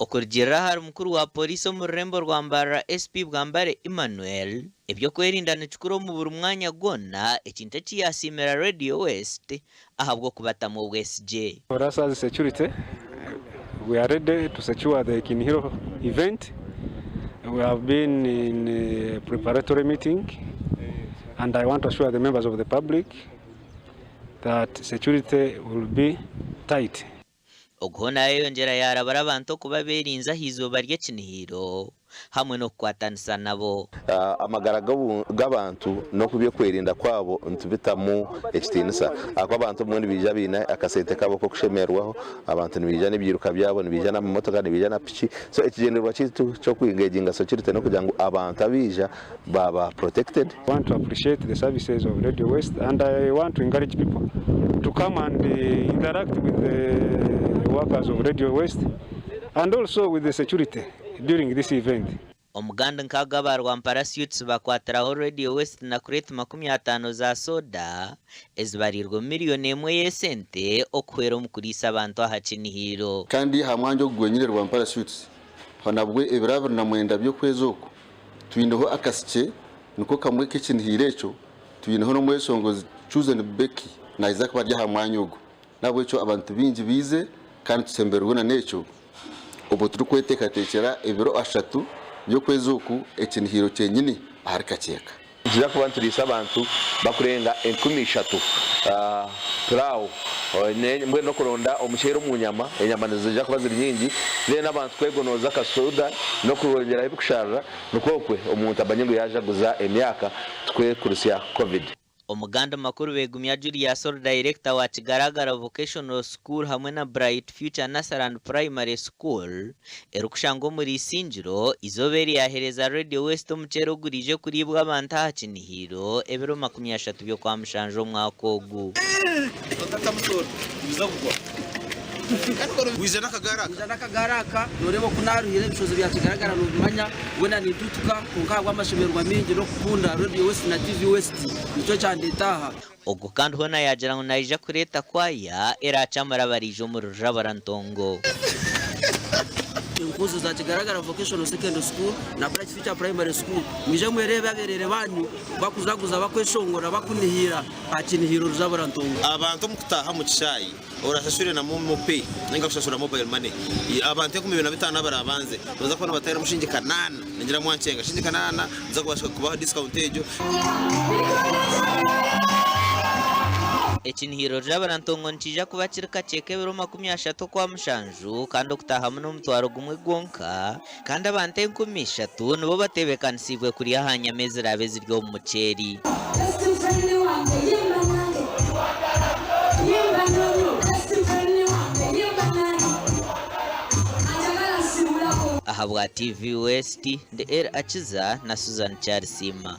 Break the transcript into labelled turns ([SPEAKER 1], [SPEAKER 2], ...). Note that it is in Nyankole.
[SPEAKER 1] Okurugiirira ahari mukuru wa Pooriisi omu rurembo rwa Mbarara SP Bwambare Emmanuel, eby'okwerinda nikikuru omu buri mwanya gwona ekintu eki yaasiimira Radio West ahabw'okubatamu obwesigye.
[SPEAKER 2] For us as security, we are ready to secure the Kinihiro event. We have been in a preparatory meeting and I want to assure the members of the public that security will be tight.
[SPEAKER 1] Ogu hoona yaayeyongyera yaarabura abantu okuba beerinze aha izooba ry'ekinihiiro hamwe n'okukwatanisa nabo.
[SPEAKER 3] Amagara g'abantu n'okuby'okwerinda kwabo nitubitamu ekitiinisa ahakuba abantu obumwe nibaija baine akasente kaabo k'okushemererwaho, abantu nibaija n'ebyiruka byabo, nibaija n'amamotoka, nibaija na piki. So ekigyendererwa kyaitu ky'oku-engaginga security n'okugira ngu abantu abaija baaba protected.
[SPEAKER 2] I want to appreciate the services of Radio West and I want to encourage people to come and interact with the workers of Radio West and also with the security during this event.
[SPEAKER 1] Omugandi nk'ago aba Rwampara Suites bakwatiraho Radio West na kureeti 50 za soda ezibariirwe miriyoni emwe y'esente okuhwera omu kuriisa abantu aha kinihiiro.
[SPEAKER 4] Kandi aha mwanya ogu gwenyine Rwampara Suites ho nabwe ebiro 29 by'okwezi oku Twineho akasikye niko kamwe k'ekinihiiro ekyo, twineho n'omweshongozi Chosen Becky naija kuba ari aha mwanya ogwo. N'ahabw'ekyo abantu baingi baize kandi tushemererwe na n'ekyo obwo turikweteekateekyera ebiro ashatu by'okwezi oku ekinihiiro kyenyini ahari Kakyeka.
[SPEAKER 3] Nituza kuba nituriisa abantu bakurenga 3000 pilau mbwenu n'okuronda omuceeri omu nyama, enyama niziija kuba ziri nyingi then abantu kwegonooza akasoda n'okwongyeraho ebikusharira nikwo okwe omuntu amanye ngu yaajaguza emyaka tukwekurutsya Covid.
[SPEAKER 1] Omuganda Makuru Begumya Julius ori dayirekita wa Kigaragara Vocational School hamwe na Bright Future Nursery and Primary School erikushangwa omuri Isingiro, eizooba eri yaaheereza Radio West omuceeri oguriije kuriibwa abantu aha kinihiiro ebiro 30 by'Okwamushanju omwaka ogu.
[SPEAKER 5] Waija n'akagaari aka, nooreeba oku naaruhire, ebishozi bya Kigaragara noobimanya, weena nintutuka, kwonka ahabw'amashemererwa maingi n'okukunda Radio West na TV West, nikyo kyandeeta aha.
[SPEAKER 1] Ogwo kandi hoona yaagira ngu naija kureeta kwaya eraakyamura abaraije omuri Rujabura Ntongo.
[SPEAKER 5] Enkuuzo za Kigaragara Vocational Secondary School na Bright Future Primary School, mwije mwereebe abereere baanyu bakujaguza, bakweshongora, bakunihiira aha kinihiiro Rujabura Ntongo.
[SPEAKER 6] Abantu omu kutaaha omu kishaayi Orashashure na momo pay ninga kushashura mobile money. Abantu 25 abarabanze nibaza kuba nibatahiramu shiringi kanaana. Ningira mwankyenga shiringi kanaana niza kubasha kubaha discount egyo.
[SPEAKER 1] Ekinihiro Ryabarantongo nikiija kuba kiri kakye k'ebiro 30 Okwamushanju kandi okutaahamu n'omutwaro gumwe gwonka kandi abantu 3000 nibo bateebekanisiibwe kurya aha nyama eziraabe ziri omu muceeri. Ahabwa TV West, ndi El Akiza na Susan Kyarisiima.